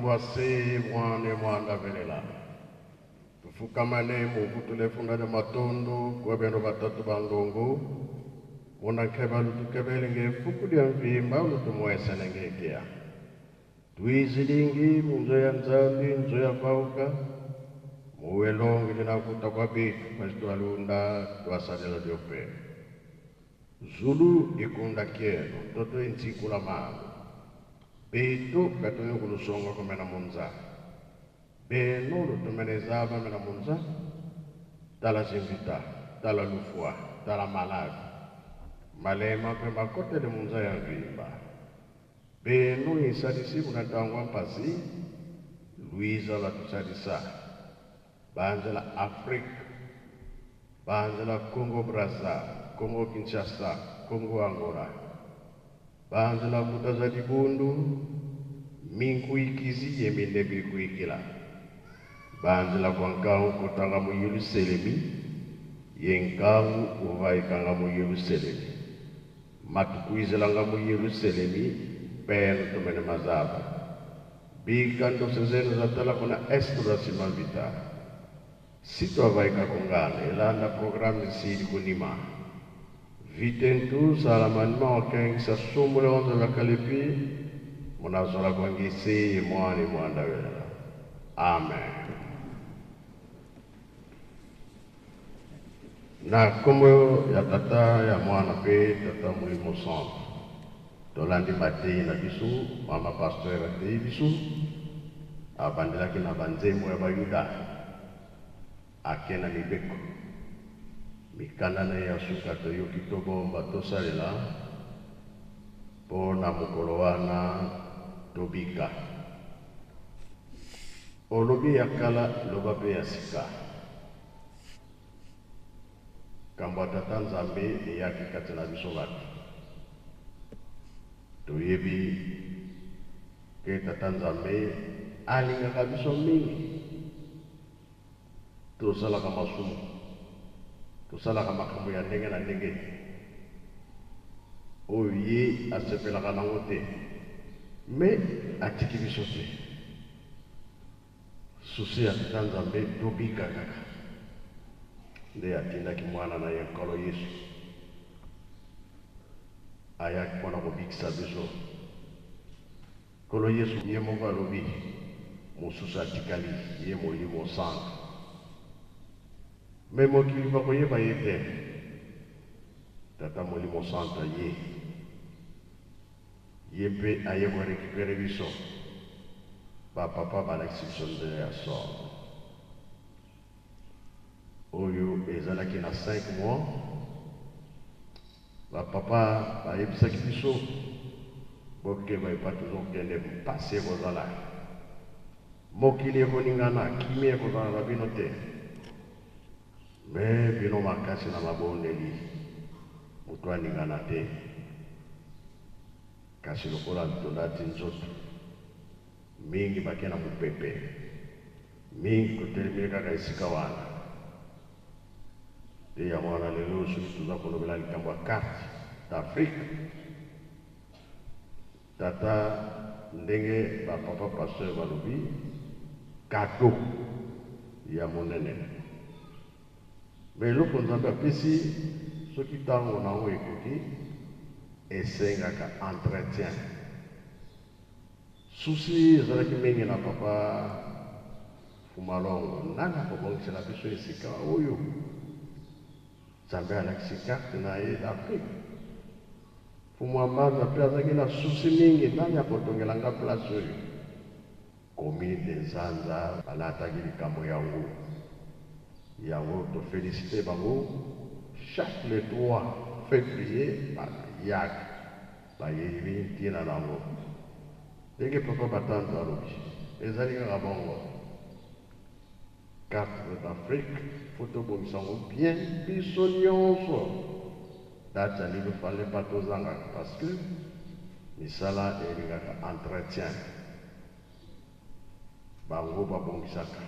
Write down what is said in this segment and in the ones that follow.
Nkombo ase mwane mwanda velela. Tufukamane muvutule funda lya matondo kwa beno batatu bandongo. Muna nkeba lutukebele nge fuku lya mvimba lutumwesene ngekia. Twizilingi munzo ya Nzambi nzo ya vauka. Muwelongi linakuta kwa bitu pazitwalunda twasalela lyope. Zulu ikunda kieno toto intsikula malu. Betu katuni kulusonga komena munza. Beno lutumenezaba mena munza. Tala zimbita, tala lufua, tala maladi. Malema mpe makotele munza ya mvimba. Beno insalisi munatangwa mpasi. Luiza lwatusalisa. Banzela Afrique, banzela Congo Brazza, Congo Kinshasa, Congo Angola. Banzela kutaza dibundu, minkuikizi yeminde bikuikila. Banzela kwa nkangu kotanga mu Yelusalemi, ye nkangu uvaikanga mu Yelusalemi. Matukuizelanga mu Yelusalemi, beno tumene mazaba. Bika ndose zenu zatala kuna est lwa sima mvita. Sitwavaika kungana elanda programme sili kunima. Vitentu salamanima wakengisa sumbule onze vakalipi munazola kwangisi mwani mwandawelela. Amen. Na nkombo ya tata ya mwana mpe tata molimo santo tolandi mateyi na biso. Mama pasteur ateyi biso, abandelaki na banzembo ya bayuda, ake na mibeko mikanda na ye ya suka. Toyoki tobomba tosalela mpo na mokolo wana tobika. Olobi ya kala, loba mpe ya sika. Kambo ya tata Nzambe eyaki kati na biso bato. Toyebi ke tata Nzambe alingaka biso mingi. Tosalaka masumu, tosalaka makambo ya ndenge na ndenge oyo ye asepelaka nango te, me atiki biso te. Susi ya tata Nzambe tobika kaka nde atindaki mwana na ye Nkolo Yesu ayaki mpona kobikisa biso. Nkolo Yesu ye moko alobi mosusu atikali ye molimo santo, me mokili bakoyeba ye te. Tata molimo santo ye ye mpe aye korécupérer biso. Bapapa balakisi biso nzela ya solo oyo ezalaki na 5 mois. Bapapa bayebisaki biso bokeba epa tozokende, mpasi ekozala, mokili ekoningana, kimia ekozala na bino te. Me bino makasi na mabondeli, moto aningana te. Kasi lokola tolati nzoto mingi bake na mopepe mingi, totelemeli kaka esika wana te. Yango wana lelo soki toza kolobela likambo ya carte d'Afrique, tata ndenge bapapa pasteur balobi, cadeau ya monene. Me eloko Nzambe apesi, soki ntango nango ekoki, esengaka entretien. Susi ezalaki mingi na papa Fumalongo, nani akobongisela biso esika oyo Nzambe alakisi carte na ye d'Afrique. Fumu Ambanza mpe azalaki na susi mingi, nani akotongela nga place oyo. Commune de Nzanza balataki likambo yango. Yango tofélicité bango, chaque le 3 février bayaka bayebi ntina nango. Ndenge papa Batanto alobi, ezali kaka bongo. Carte d'Afrique faut tobongisa yango bien biso nyonso. Date ya lelo fallait pas tozangaka, parce que misala elingaka entretien. Bango babongisaka,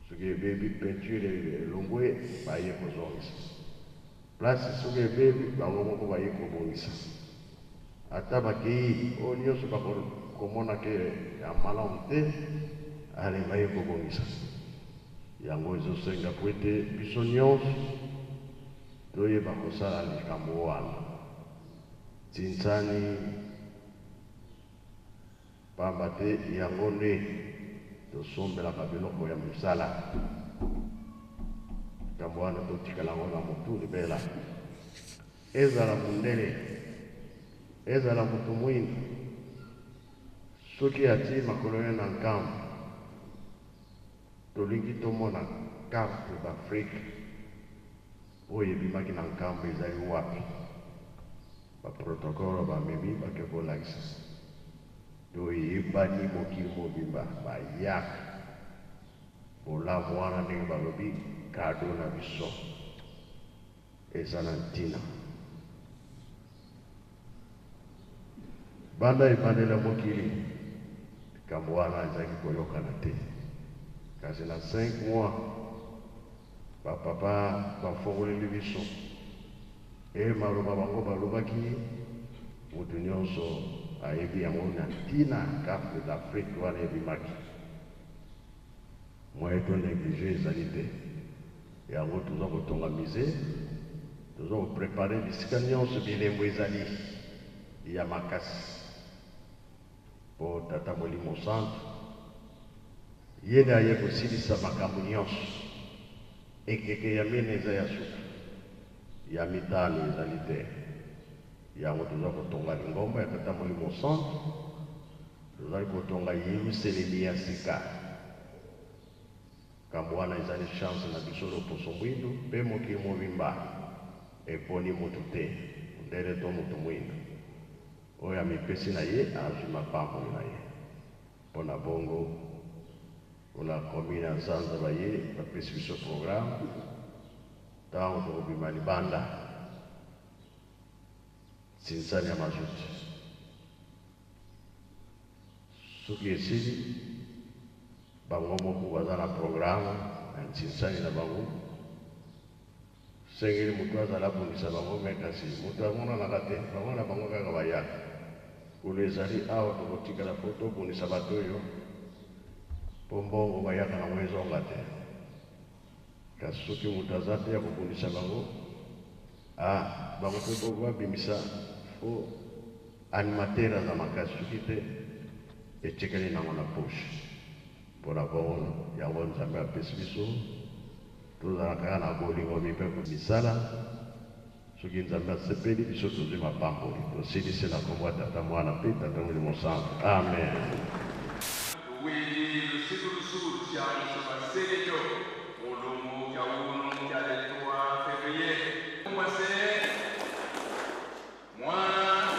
soki ebebi peinture elongwe, baye kozongisa place. Soki ebebi, bango moko baye kobongisa. Ata bakei oyo nyonso. Komona ke ya malamu te, ale baye kobongisa yango. Ezosenga po ete biso nyonso toyeba kosala likambo wana. Tinsani, pamba te yango nde tosombelaka biloko ya mosala. Likambo wana totikala yango na motu libela. Ezala mondele, ezala motu mwindu, soki atii makolo ye na Nkamba, tolingi tomona carte d'Afrique oyo ebimaki na Nkamba ezali wapi. Baprotocole bamemi bake kolakisa, toyebani mokili mobimba bayaka. Bolamu wana, ndenge balobi, cadeau na biso eza na ntina. Banda ebandeli ya mokili, likambo wana ezalaki koyokana te, kasi na 5 mois bapapa bafongoleli biso e maloba bango balobaki. Moto nyonso ayebi yango na ntina carte d'Afrique wana ebimaki. Moyen to négliger ezali te. Yango toza kotonga musée, toza kopréparer bisika nyonso bilembo ezali ya makasi, mpo Tata Molimo Santu ye nde aye kosilisa makambo nyonso. Ekeke ya mine eza ya suka, ya mitano ezali te. Yango toza kotonga lingomba ya Tata Molimo Santu, tozali kotonga Yerusalemi ya sika. Kambo wana ezali chance na biso loposo mwindu, mpe mokili mobimba eponi motu te, mondele to motu mwindu. Oyo amipesi na ye azwi mapamboli na ye. Mpo na bongo, mpona commune ya Nzanza, baye bapesi biso programme ntango tokobima libanda. Nsinsani ya mazuti soki esili, bango moko baza na programme ya nsinsani na bango. Sengeli moto azala abundisa bango, me kasi moto amonanaka te. Bango na bango kaka bayaka kuna. Ezali awa tokotikala mpo tobundisa bato oyo, mpo mbongo bayaka nango ezonga te. Kasi soki moto aza te ya kobundisa bango, ah, bango mpe babimisa. Fo animateur aza makasi, soki te etikali nango na poche. Mpona bongo, yango Nzambe apesi biso tozala kaka na bolingo mibeko misala. Soki Nzambe asepeli biso, tozwi mapamboli. Tosilisi na kombo ya Tata, Mwana mpe Tata Molimo Santu. Amen. Wili lusuku lusuku kya musomasejo mulumu kya unu kya le 3 février mwase mwana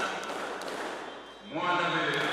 mwana belela.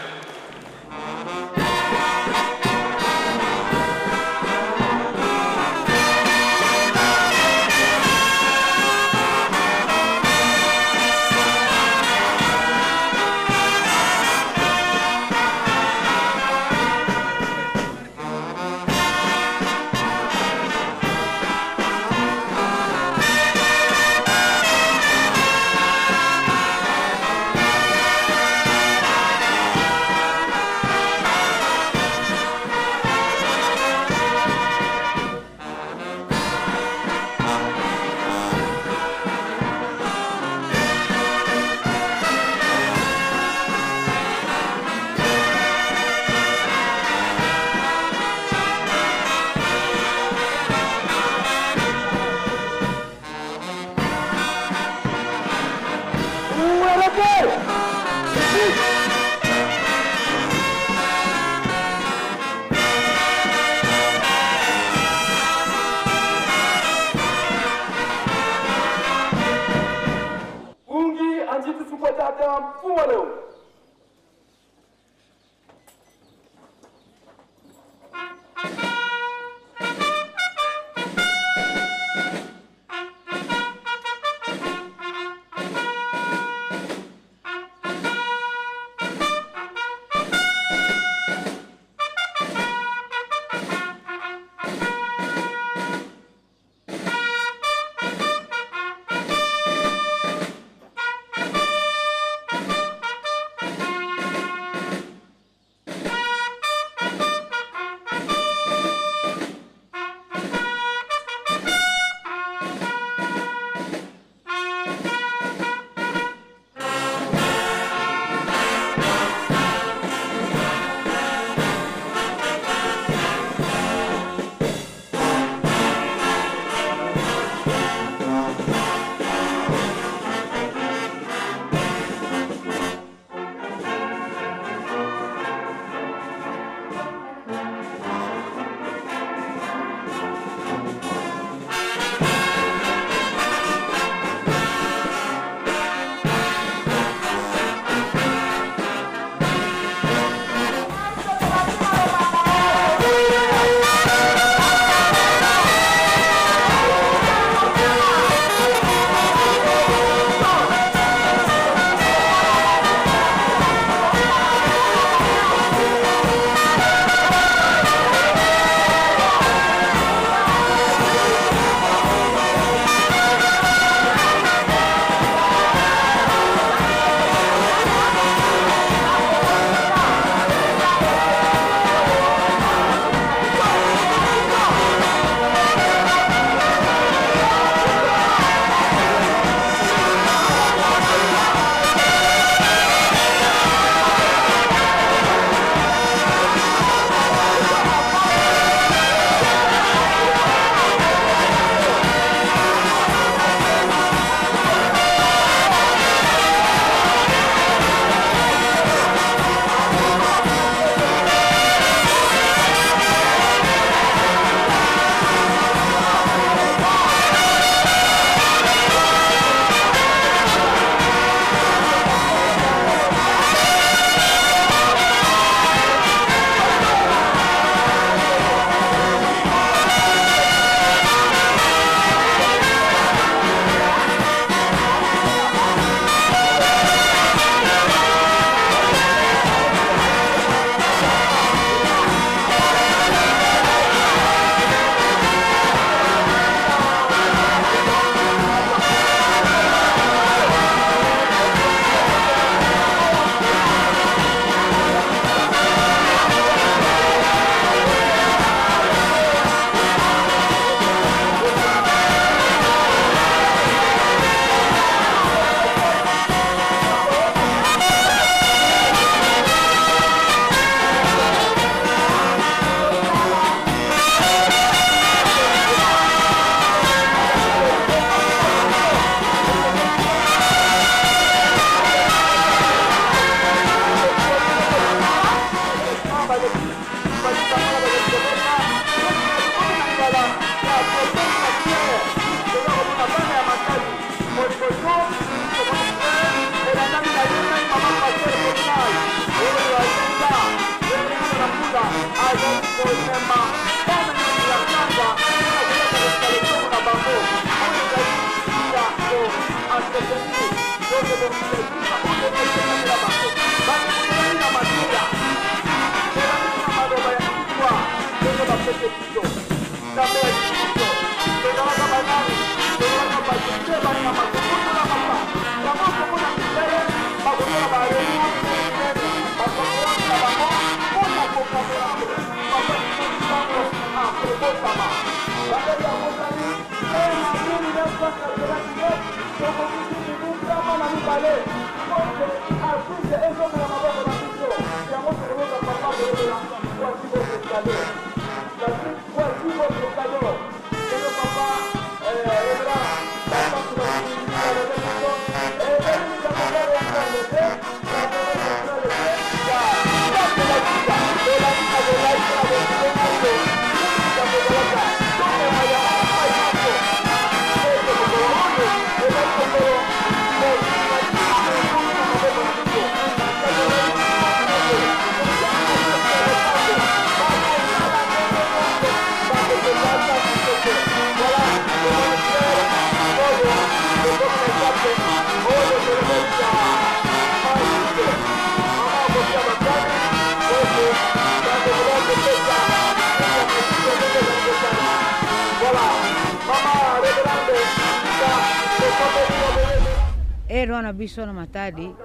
Ere wana biso na Matadi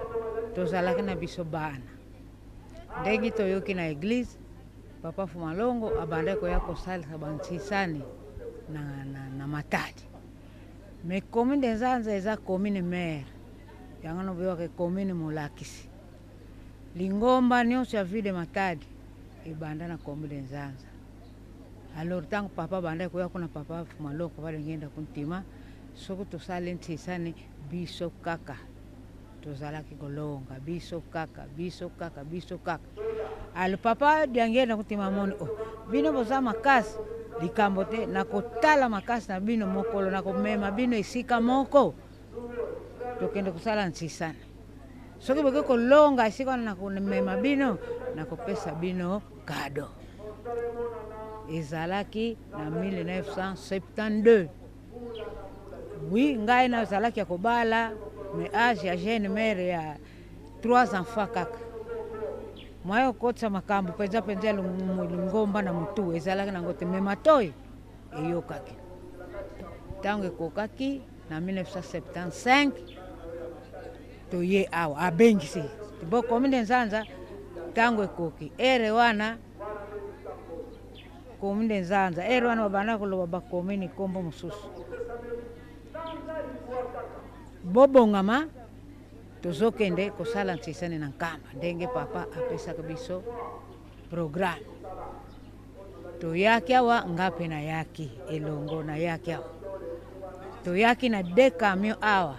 tozalaki na biso bana, ndenge toyoki na eglise Papa Fumalongo abandaki koya kosalisa bantisani na Matadi. Mais commune de Nzanza eza commune mère, yango noboyaka commune molakisi. Lingomba nyonso ya ville de Matadi ebanda na commune de Nzanza. Alors ntango papa abandaki koya kuna, Papa Fumalongo, papa Lingenda kuntima, soki tosali ntisani biso kaka tozalaki kolonga, biso kaka, biso kaka, biso kaka. Alors papa Diangenda kutima moni, oh, bino boza makasi likambo te, nakotala makasi na bino mokolo nakomema bino esika moko tokende kosala ntisani. Soki boke kolonga esika wana nakomema bino, nakopesa bino kado. Ezalaki na 1972. Oui, ngai nazalaki ya kobala, mais âge ya jeune mère ya 3 enfants kaka. Moyen okotisa makambo mpenza mpenza ya lingomba na motu ezalaki nango te, mais matoi eyokaki. Ntango ekokaki na 1975 toye awa abengisi bo commune Nzanza. Ntango ekoki ere wana commune Nzanza, ere wana babanda koloba bacommune nkombo mosusu, bobongama tozokende kosala ntisani na Nkamba ndenge papa apesaka biso programme. Toyaki awa, nga mpe nayaki elongo, nayaki awa, toyaki na 2 camion awa.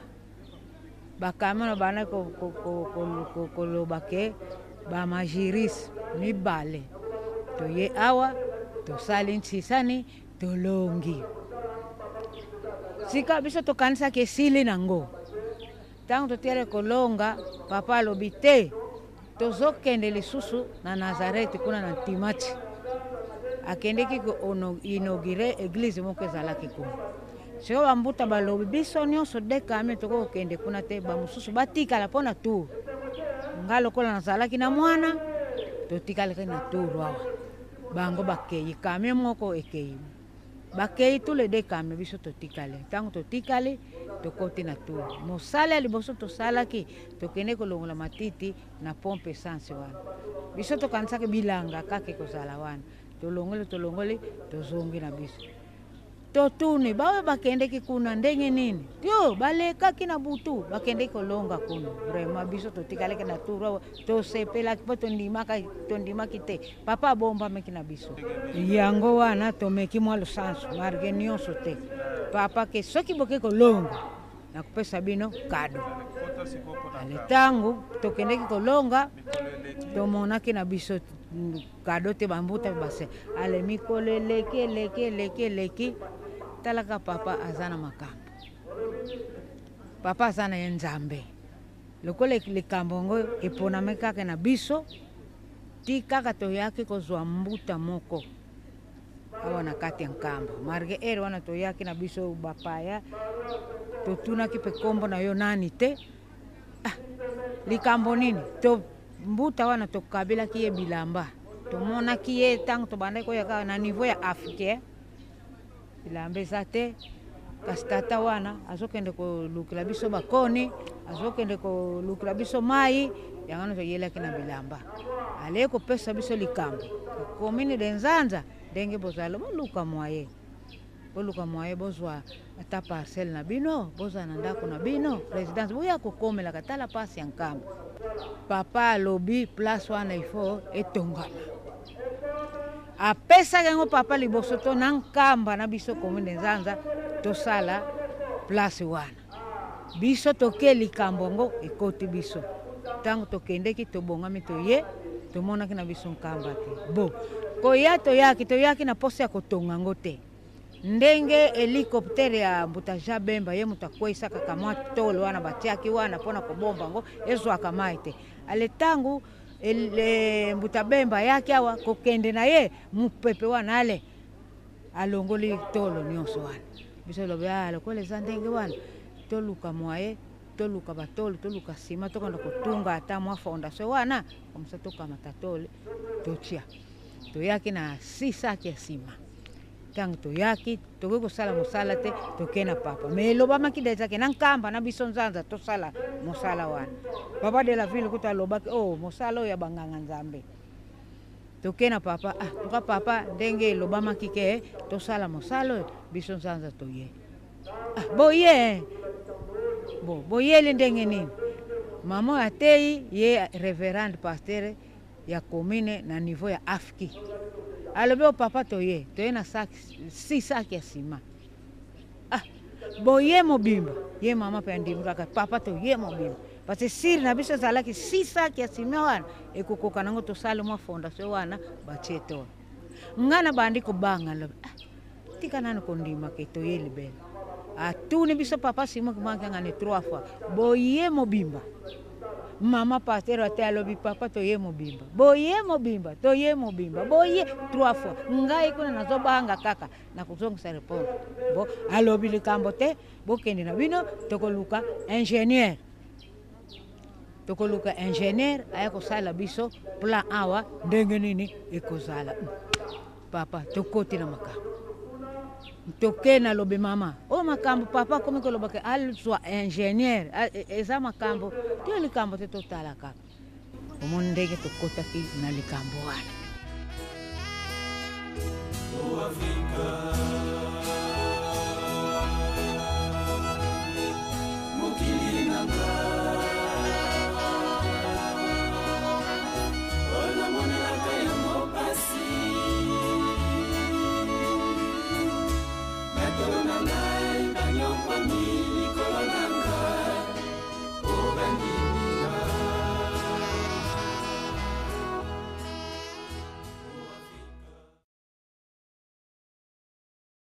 Bakamion na banda koloba ke bamajiris mibale. Toye awa tosali ntisani tolongi. Sika biso tokanisaki esili nango. Ntango totiele kolonga, papa alobi te tozokende lisusu na Nazareth kuna na Ntimati. Akendeki ko inaugurer église moko ezalaki kuna. Sikoyo bambuta balobi biso nyonso de camion tokoki kokende kuna te, bamosusu batikala mpo na tour. Nga lokola nazalaki na mwana, totikalaki na tour awa. Bango bakei, camion moko ekei, bakei tous les deux camion, biso totikali. Ntango totikali, tokoti na tour. Mosala ya liboso tosalaki, tokende kolongola matiti na pompe essence wana. Biso tokanisaki bilanga kaka ekozala wana. Tolongoli, tolongoli, tozongi na biso. Totuni baoyo bakendeki kuna ndenge nini, yo balekaki na butu bakendeki kolonga kuna. Vraiment biso totikalaki na tour awa, tosepelaki mpo tondimaki te papa abombamaki na biso. Yango wana tomeki mwa lusansu marge nyonso te, papa ke soki boke kolonga nakopesa bino kado. Ale ntango tokendeki kolonga, Tomonaki na biso kado te, bambuta base ale mikolo eleki eleki eleki eleki. Talaka, papa aza na makambo, papa aza na ye Nzambe. Lokola likambo yango eponami kaka na biso, ti kaka toyaki kozwa mbuta moko awa na kati ya Nkamba. Malgré heure wana toyaki na biso bapaya, totunaki mpe nkombo na yo nani te. Ah, likambo nini to mbuta wana tokabelaki ye bilamba. Tomonaki ye ntango tobandaki koya kaka na niveau ya Afrique, bilamba eza te, kasi tata wana azokende kolukela biso bakoni, azokende kolukela biso mai. Yango wana toyelaki na bilamba. Alei kopesa biso likambo commune de Nzanza, ndenge bozala, boluka moyen, boluka moyen bozwa ata parcelle na bino, bozala na ndako na bino, résidence, boya kokomelaka. Tala mpasi ya Nkamba. Papa alobi place wana ifo etongama. Apesaki yango papa liboso to na Nkamba na biso commune Nzanza tosala place wana. Biso toke, likambo yango ekoti biso. Ntango tokendeki, tobongami, toye, tomonaki na biso Nkamba te. Bo koya, toyaki, toyaki na posa ya kotonga yango te. Ndenge hélicoptère ya mbuta Jean Bemba, ye moto akweyisaka kamwa tolo wana batiaki wana mpona kobomba yango, ezwaka mai te. Ale ntango mbuta Bemba ayaki awa, kokende na ye mopepe wana, ale alongoli tolo nyonso wana. Biso lobi: ah, lokola eza ndenge wana, toluka moyen, toluka batolo, toluka nsima, tokenda kotunga ata mwa fondation wana komsa, tokamata tole, totia. Toyaki na 6 sacs ya nsima. Ntango toyaki, tokoki kosala mosala te. Tokei na papa, mais elobamaki déjà ke na Nkamba na biso Nzanza tosala mosala wana. Papa de la ville kuta alobaki: oh, mosala oyo ya banganga Nzambe. Tokei na papa: ah, tuka papa, ndenge elobamaki ke tosala mosala oyo, biso Nzanza toye. Ah, boye bo boyeli ndenge nini? Mama ateyi ye, révérende pasteur ya commune na niveau ya afki, alobi: o papa, toye, toye na sac, 6 sacs ya nsima. Ah, boye mobimba? Ye mama mpe andimi kaka: papa, toye mobimba, parce que siri na biso ezalaki 6 sacs ya nsima wana ekokoka nango. Tosali mwa fondation wana, batie tolo. Nga na bandi kobanga, lobi: ah, tika nanu kondima ke toye libela. Atuni biso papa Simo Kimwakangani trois fois: boye mobimba? Mama pasteur ate alobi: papa, toye mobimba. Boye mobimba? Toye mobimba. Boye trois fois. Ngai kuna nazobanga kaka na kozongisa réponse. Bo alobi: likambo te, bokende na bino, tokoluka ingénieur, tokoluka ingénieur aya kosala biso plan awa ndenge nini ekozala. Papa, tokoti na makambo, toke. Nalobi: mama, oyo makambo papa akomi kolobaka azwa ingénieur, eza makambo te, likambo te, totala kaka. Omoni ndenge tokotaki na likambo wana. O Afrika.